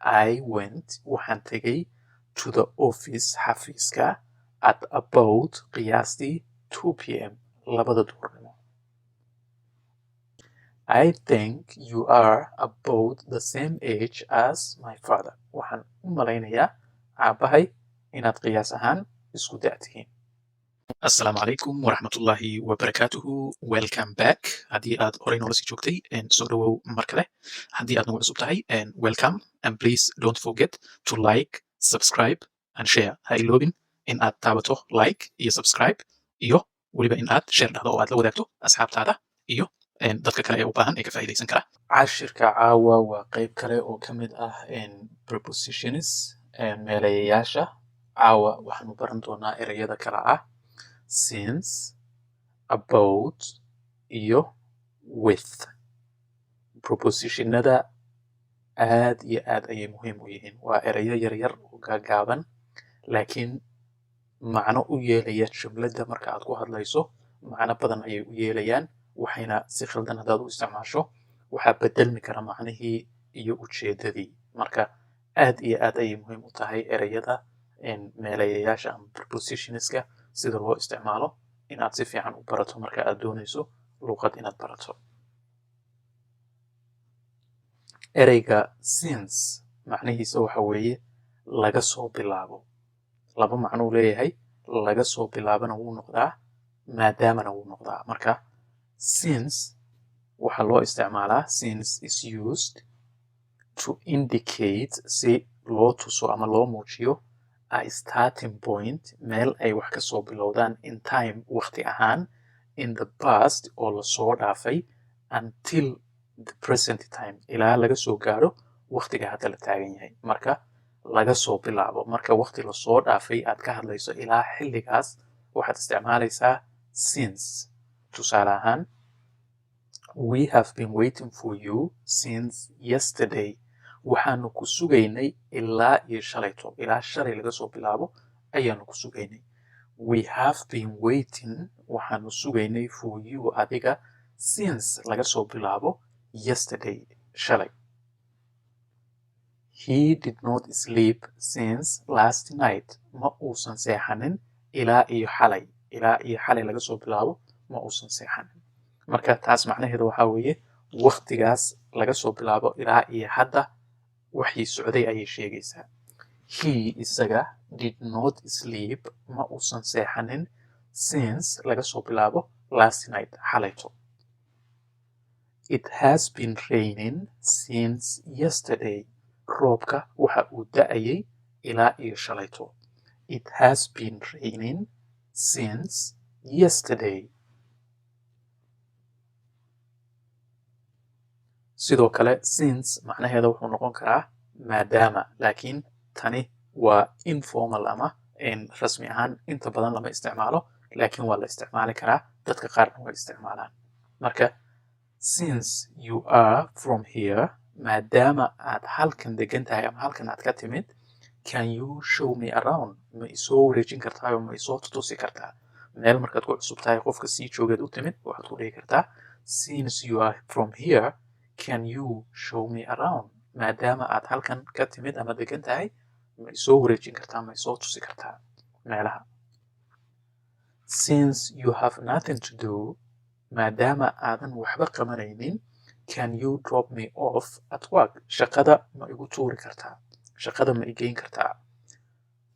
I went, waxaan tegay, to the office, xafiiska, at about, qiyaastii, 2 p.m., 2-da duhurnimo. I think you are about the same age as my father. Waxaan u malaynayaa aabbahay inaad qiyaas ahaan isku da' tihiin. Asalaamu calaykum waraxmatullaahi wabarakaatuhu. Welcome back. Haddii aad horey noola sii joogtay, soo dhawow mar kale. Haddii aad nagu cusub tahay, welcome, and please don't forget to like, subscribe and share. Ha iloobin in aad taabato like iyo subscribe iyo weliba in aad share dhahdo oo aad la wadaagto asxaabtaada iyo dadka kale ee u baahan ee ka faa'iidaysan kara. Cashirka caawa waa qayb kale oo ka mid ah prepositions, meelayayaasha. Caawa waxaanu baran doonaa ereyada kala ah since, about iyo with. Prepositionada aad iyo aad ayay muhiim u yihiin. Waa ereyo yaryar oo gaagaaban, laakiin macno u yeelaya jumladda marka aad ku hadlayso. Macno badan ayay u yeelayaan, waxayna si khaldan haddaad u isticmaasho waxaa bedelmi kara macnihii iyo ujeedadii. Marka aad iyo aad ayay muhiim u tahay ereyada meelayayaasha ama prepositionska sida loo isticmaalo inaad si fiican u barato marka aad doonayso luqad inaad barato. Ereyga since macnihiisa waxa weeye laga soo bilaabo. Laba macnuu leeyahay: laga soo bilaabana wuu noqdaa, maadaamana wuu noqdaa. Marka since waxaa loo isticmaalaa, since is used to indicate, si loo tuso ama loo muujiyo, a starting point, meel ay wax ka soo bilowdaan, in time, waqti ahaan, in the past, oo lasoo dhaafay, until the present time, ilaa laga soo gaaro waqtiga hadda la taagan yahay. Marka laga soo bilaabo, marka waqti lasoo dhaafay aad ka hadlayso ilaa xilligaas, waxaad isticmaalaysaa since. Tusaale ahaan, we have been waiting for you since yesterday. Waxaanu ku sugaynay ilaa iyo shalayto, ilaa shalay laga soo bilaabo ayaanu ku sugaynay. We have been waiting, waxaanu sugaynay, for you, adiga, since, laga soo bilaabo, yesterday, shalay. He did not sleep since last night. Ma uusan seexanin ilaa iyo xalay, ilaa iyo xalay laga soo bilaabo ma uusan seexanin. Marka taas macnaheedu waxaa weeye waqtigaas laga soo bilaabo ilaa iyo hadda waxii socday ayay sheegaysaa. He, isaga, did not sleep, ma uusan seexanin, since, laga soo bilaabo, last night, xalayto. It has been raining since yesterday. Roobka waxa uu da'ayay ilaa iyo shalayto. It has been raining since yesterday. Sidoo kale since macnaheeda wuxuu noqon karaa maadaama, laakiin tani waa informal ama rasmi ahaan inta badan lama isticmaalo, laakiin waa la isticmaali karaa, dadka qaarna way isticmaalaan. Marka since you are from here, maadaama aad halkan degan tahay ama halkan aad ka timid, can you show me around? Ma isoo wareejin kartaa oo ma isoo tutusi kartaa? Meel markaad ku cusub tahay, qofka sii joogeed u timid, waxaad ku dhihi kartaa: since you are from here, can you show me around? Maadaama aad halkan ka timid ama degan tahay, ma isoo wareejin kartaa, ma isoo tusi kartaa meelaha? Since you have nothing to do, maadaama aadan waxba qabanaynin, can you drop me off at work? Shaqada ma igu tuuri kartaa? Shaqada ma igeyn kartaa?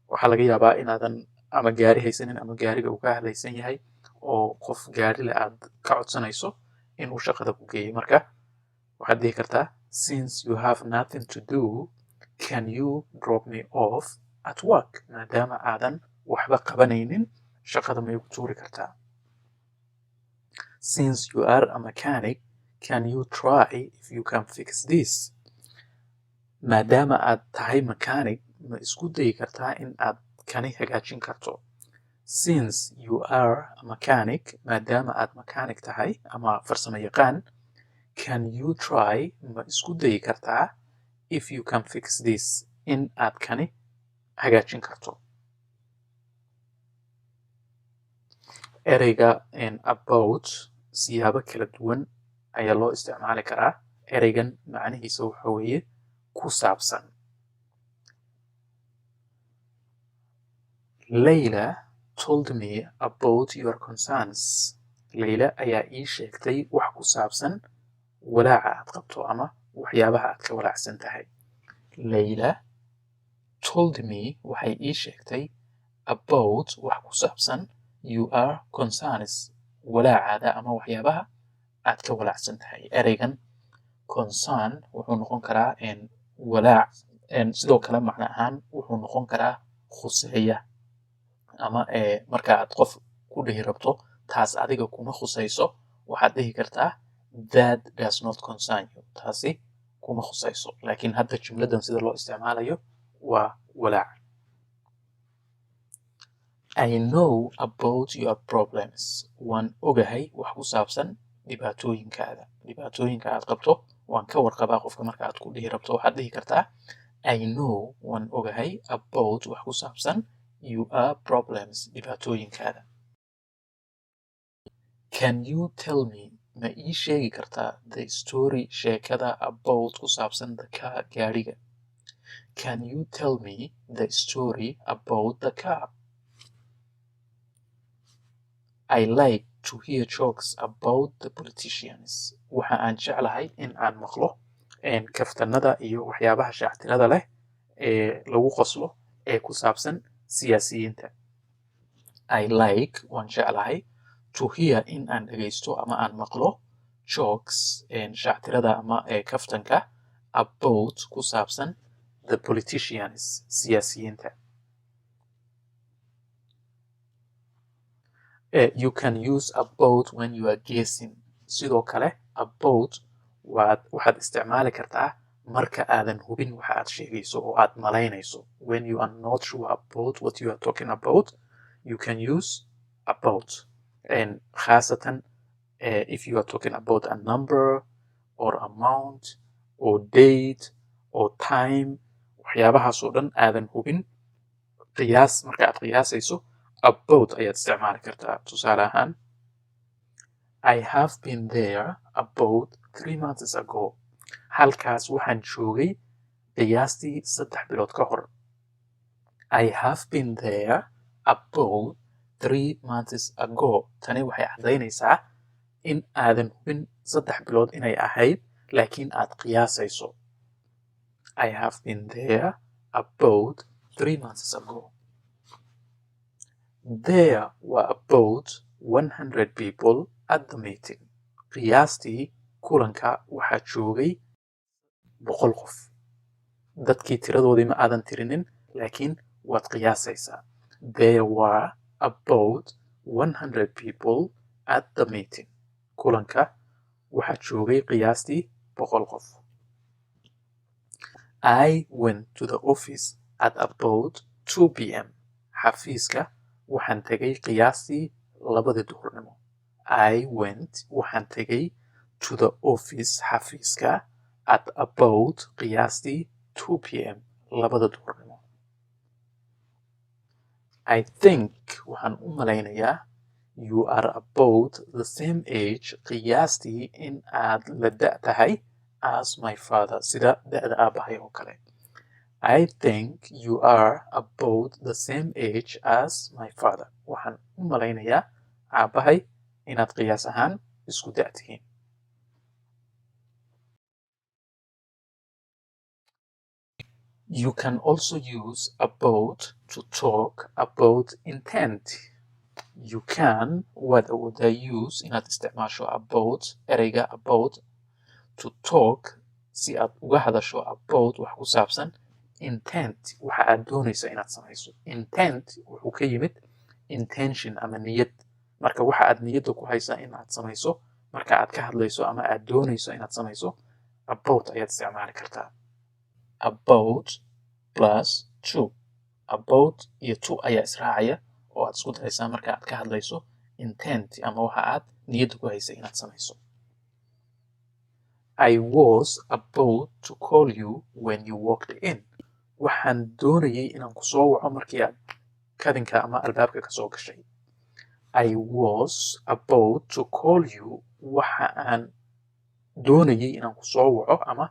Waxaa laga yaabaa inaadan ama gaari haysanin ama gaariga uu ka halaysan yahay oo qof gaari leh aad ka codsanayso inuu shaqada ku geeyo. Marka waxaad dhihi kartaa: since you have nothing to do, can you drop me off at work? Maadaama aadan waxba qabanaynin, shaqada ma igu tuuri kartaa? Since you are a mechanic, can you try if you can fix this? Maadaama aad tahay mechanic, ma isku dayi kartaa in aad kani hagaajin karto? Since you are a mechanic, maadaama aad mechanic tahay ama farsamo yaqaan, can you try, ma isku dayi kartaa, if you can fix this, in aad kani hagaajin karto? Ereyga about siyaabo kala duwan ayaa loo isticmaali karaa. Ereygan macnihiisa waxa weeye ku saabsan. Layla told me about your concerns. Layla ayaa ii sheegtay wax ku saabsan walaaca aad qabto ama waxyaabaha aad ka walaacsan tahay. Layla told me, waxay ii sheegtay, about, wax ku saabsan, your concerns, walaacaada ama waxyaabaha aad ka walaacsan tahay. Ereygan concern wuxuu noqon karaa walaac, sidoo kale macno ahaan wuxuu noqon karaa khuseeya ama marka aad qof ku dhihi rabto taas adiga kuma khusayso, waxaad dhihi kartaa "That does not concern you", taasi kuma khusayso. Laakiin hadda jumladan sida loo isticmaalayo waa walaac. I know about your problems. Waan ogahay wax ku saabsan dhibaatooyinkaada. Dhibaatooyinka aad qabto waan ka warqabaa qofka marka aad ku dhihi rabto, waxaad dhihi kartaa "I know", waan ogahay, about, wax ku saabsan, your problems, dhibaatooyinkaada. Can you tell me, ma ii sheegi kartaa, the story, sheekada, about, ku saabsan, the car, gaariga? Can you tell me the story about the car? I like to hear jokes about the politicians. Waxa aan jeclahay in aan maqlo kaftanada iyo waxyaabaha shaactirada leh ee lagu qoslo ee ku saabsan siyaasiyiinta. I like, waan jeclahay, to hear, in aan dhagaysto ama aan maqlo, jokes, shactirada ama kaftanka, about, ku saabsan, the politicians, siyaasiyiinta. You can use about when you are guessing. Sidoo kale about waad waxaad isticmaali kartaa marka aadan hubin waxa aad sheegayso oo aad malaynayso. When you are not sure about what you are talking about, you can use about. And khaasatan if you are talking about a number or amount or date or time, waxyaabahaas oo dhan aadan hubin, qiyaas marka aad qiyaasayso, about ayaad isticmaali kartaa. Tusaale ahaan, I have been there about 3 months ago. Halkaas waxaan joogay qiyaastii 3 bilood ka hor. I have been there about 3 months ago. Tani waxay caddaynaysaa in aadan hubin 3 bilood inay ahayd, laakiin aad qiyaasayso. I have been there about 3 months ago. There were about 100 people at the meeting. Qiyaastii kulanka waxaa joogay 100 qof. Dadkii tiradoodii ma aadan tirinin, laakiin waad qiyaasaysaa. There were about 100 people at the meeting. Kulanka waxaa joogay qiyaastii 100 qof. I went to the office at about 2 p.m. Xafiiska waxaan tegay qiyaastii 2-dii duhurnimo. I went, waxaan tegay, to the office, xafiiska, at about, qiyaastii, 2 p.m., 2-da duhurnimo. I think, waxaan u malaynayaa, you are about the same age, qiyaastii in aad la da' tahay, as my father, sida da'da aabbahay oo kale. I think you are about the same age as my father. Waxaan u malaynayaa aabbahay inaad qiyaas ahaan isku da' tihiin. You can also use about to talk about intent. You can, waad awoodaa, use, inaad isticmaasho, about, ereyga about, to talk, si aad uga hadasho, about, wax ku saabsan, intent, waxa aad doonayso inaad samayso. Intent wuxuu ka yimid intention ama niyad. Marka waxa aad niyadda ku haysaa in aad samayso marka aad ka hadlayso ama aad doonayso inaad samayso, about ayaad isticmaali kartaa. About plus to. About iyo to ayaa israacaya oo aad isku daraysaa marka aad ka hadlayso intent ama waxa aad niyadda ku haysa inaad samayso. I was about to call you when you walked in. Waxaan doonayay inaan ku soo waco markii aad kadinka ama albaabka ka soo gashay. I was about to call you. Waxa aan doonayay inaan ku soo waco ama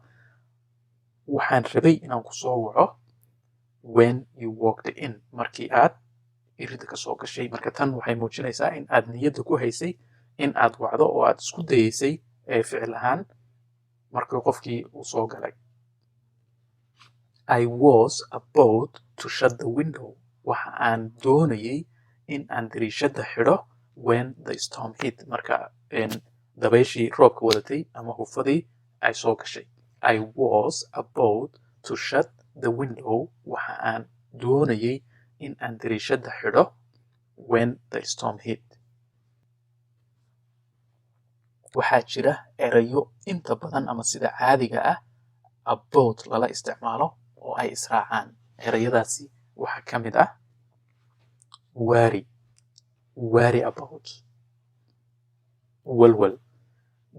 waxaan rabay inaan ku soo waco, when you walked in, markii aad irida kasoo gashay. Marka tan waxay muujinaysaa in aad niyadda ku haysay in aad wacdo oo aad isku dayeysay ficil ahaan markii qofkii uu soo galay. I was about to shut the window, waxa aan doonayay in aan dariishadda xidho, when the storm hit, marka dabayshii roobka wadatay ama hufadii ay soo gashay. I was about to shut the window, waxa aan doonayay in aan dariishadda xidho, when the storm hit. Waxaa jira erayo inta badan ama sida caadiga ah about lala isticmaalo oo ay israacaan. Erayadaasi waxaa ka mid ah worry, worry about, walwal.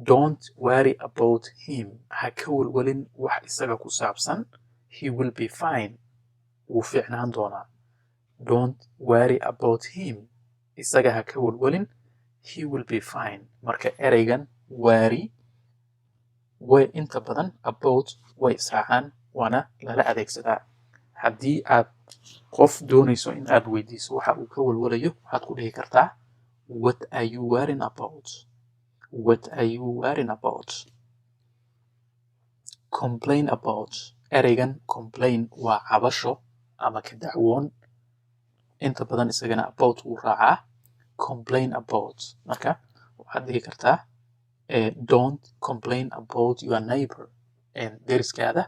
Don't worry about him, ha ka walwalin wax isaga ku saabsan. He will be fine, wuu fiicnaan doonaa. Don't worry about him, isaga ha ka walwalin. He will be fine. Marka ereygan worry way inta badan about way israacaan, waana lala adeegsadaa. Haddii aad qof doonayso in aad weydiiso waxa uu ka walwalayo, waxaad ku dhihi kartaa: "What are you worrying about? What are you worrying about?" Complain about. Ereygan complain waa cabasho ama ka dacwoon. Inta badan isagana about wuu raacaa. Complain about, marka waxaad dhihi kartaa: "Don't complain about your neighbor," deriskaada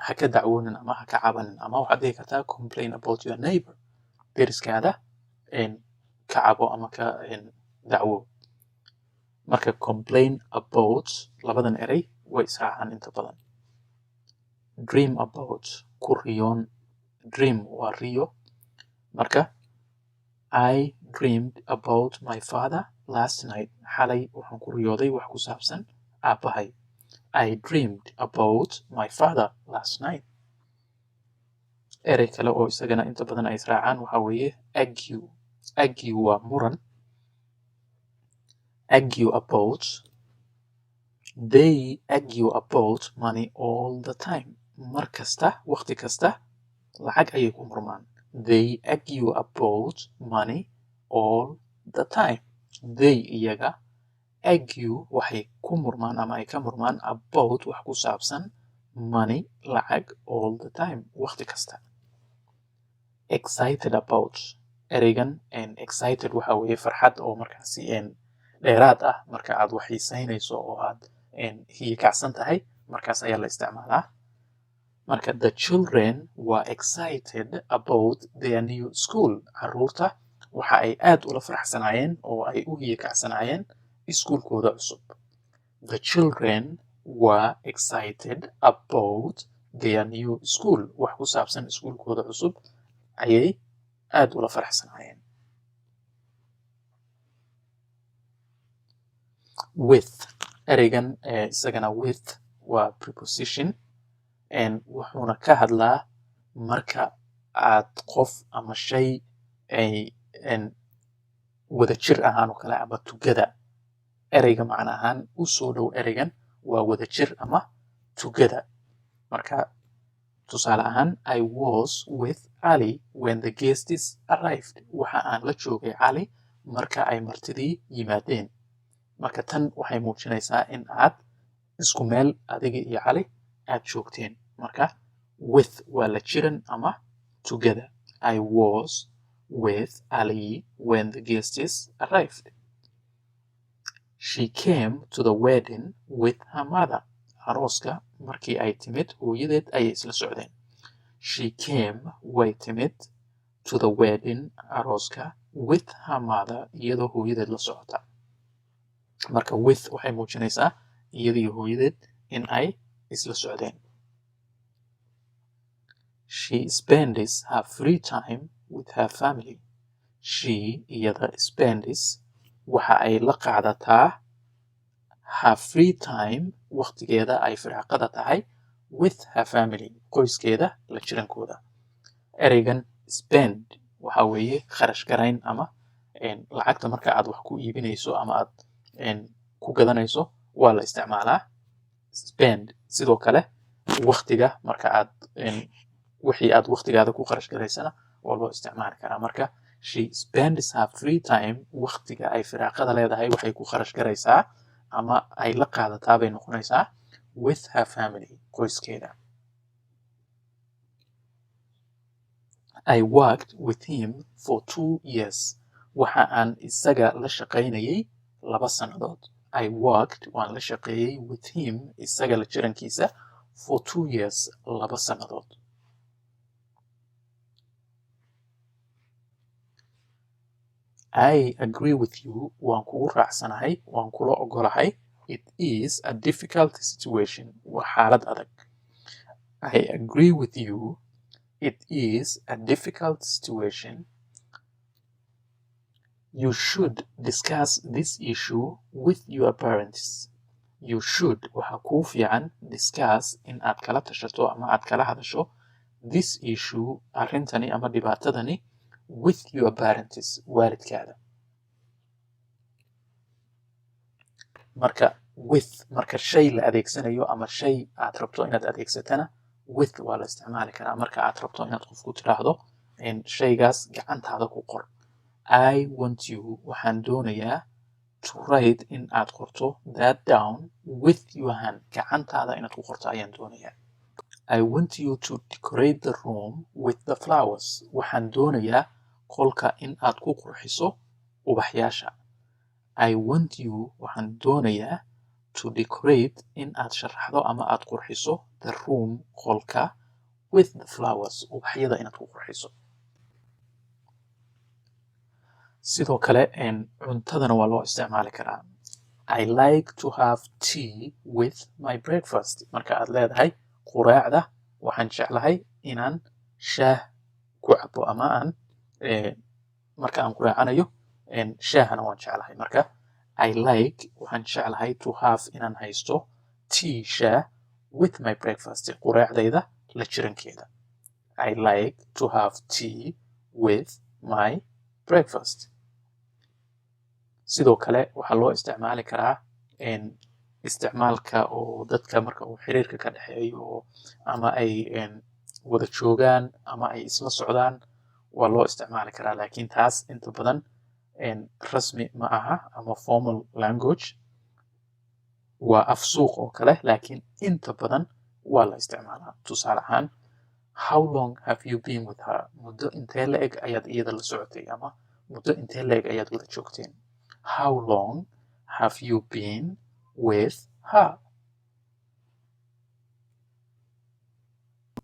ha ka dacwoonin ama ha ka cabanin. Ama waxaad dhihi kartaa: "Complain about your neighbor," deriskaada ka cabo ama ka dacwo. Marka complain about, labadan erey way israacaan inta badan. Dream about, ku riyoon. Dream waa riyo. Marka I dreamed about my father last night, xalay waxaan ku riyooday wax ku saabsan aabbahay. I dreamed about my father last night. Erey kale oo isagana inta badan ay israacaan waxaa weeye argue. Argue waa muran. Argue about. They argue about money all the time, mar kasta, waqti kasta lacag ayay ku murmaan. They argue about money all the time. They, iyaga, argue, waxay ku murmaan ama ay ka murmaan, about, wax ku saabsan, money, lacag, all the time, waqti kasta. Excited about. Ereygan excited waxa weeye farxad oo markaasi dheeraad ah. Marka aad wax xiisaynayso oo aad hiyakacsan tahay, markaas ayaa la isticmaalaa. Marka the children were excited about their new school, caruurta waxa ay aad ula faraxsanaayeen oo ay u hiyakacsanaayeen iskuulkooda cusub. The children were excited about their new school, wax ku saabsan iskuulkooda cusub ayay aad ula faraxsanaayeen. With. Ereygan isagana with waa preposition, wuxuuna ka hadlaa marka aad qof ama shay ay wada jir ahaan oo kale ama together. Ereyga macna ahaan u soo dhow ereygan waa wada jir ama together. Marka tusaale ahaan, I was with Ali when the guests arrived, waxa aan la joogay Cali marka ay martidii yimaadeen. Marka tan waxay muujinaysaa in aad isku meel adiga iyo Cali aad joogteen. Marka with waa la jiran ama together. I was with Ali when the guests arrived. She came to the wedding with her mother, arooska markii ay timid hooyadeed ayay isla socdeen. She came, way timid, to the wedding, arooska, with her mother, iyadoo hooyadeed la socota. Marka with waxay muujinaysaa iyadiyo hooyadeed in ay isla socdeen. She spends her free time with her family. She, iyada, spends, waxa ay la qaadataa, her free time, waqtigeeda ay firaaqada tahay, with her family, qoyskeeda la jirankooda. Ereygan spend waxa weeye kharash garayn ama lacagta marka aad wax ku iibinayso ama aad ku gadanayso waa la isticmaalaa spend. Sidoo kale waqtiga marka aad wixii aad waqtigaada ku kharash garaysana waa loo isticmaali karaa. Marka She spends her free time, waqtiga ay firaaqada leedahay waxay ku kharash garaysaa ama ay la qaadataa bay noqonaysaa, with her family, qoyskeeda. I worked with him for 2 years, waxa aan isaga la shaqaynayay 2 sannadood. I worked, waan la shaqeeyey, with him, isaga la jirankiisa, for 2 years, 2 sannadood. I agree with you, waan kugu raacsanahay, waan kula ogolahay. It is a difficult situation, waa xaalad adag. I agree with you, it is a difficult situation. You should discuss this issue with your parents. You should, waxaa kuu fiican, discuss, in aad kala tashato ama aad kala hadasho, this issue, arrintani ama dhibaatadani, with your parents, waalidkaada. Marka with, marka shay la adeegsanayo ama shay aad rabto inaad adeegsatana, with waa la isticmaali karaa. Marka aad rabto inaad qofku tiraahdo shaygaas gacantaada ku qor. I want you, waxaan doonayaa, to write, in aad qorto, that down with your hand, gacantaada inaad ku qorto ayaan doonayaa. I want you to decorate the room with the flowers, waxaan doonayaa qolka in aad ku qurxiso ubaxyaasha. I want you, waxaan doonayaa, to decorate, in aad sharaxdo ama aad qurxiso, the room, qolka, with the flowers, ubaxyada inaad ku qurxiso. Sidoo kale cuntadana waa loo isticmaali karaa. I like to have tea with my breakfast. Marka aad leedahay quraacda waxaan jeclahay inaan shaah ku cabo ama aan marka aan quraacanayo shaahana waan jeclahay. Marka I like, waxaan jeclahay, to have, inaan haysto, tea, shaah, with my breakfast, quraacdayda la jirankeeda. I like to have tea with my breakfast. Sidoo kale waxaa loo isticmaali karaa isticmaalka oo dadka marka uu xiriirka ka dhexeeyo ama ay wada joogaan ama ay isla socdaan waa loo isticmaali karaa, laakiin taas inta badan rasmi ma aha ama formal language, waa af suuq oo kale, laakiin inta badan waa la isticmaalaa. Tusaale ahaan, how long have you been with her? Muddo intee la eg ayaad iyada la socotay ama muddo intee la eg ayaad wada joogteen? How long have you been with her?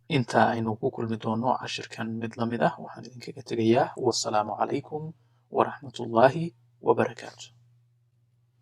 Inta aynu ku kulmi doono cashirkan mid la mid ah, waxaan idinkaga tegayaa wasalaamu calaykum waraxmatullaahi wabarakaatu.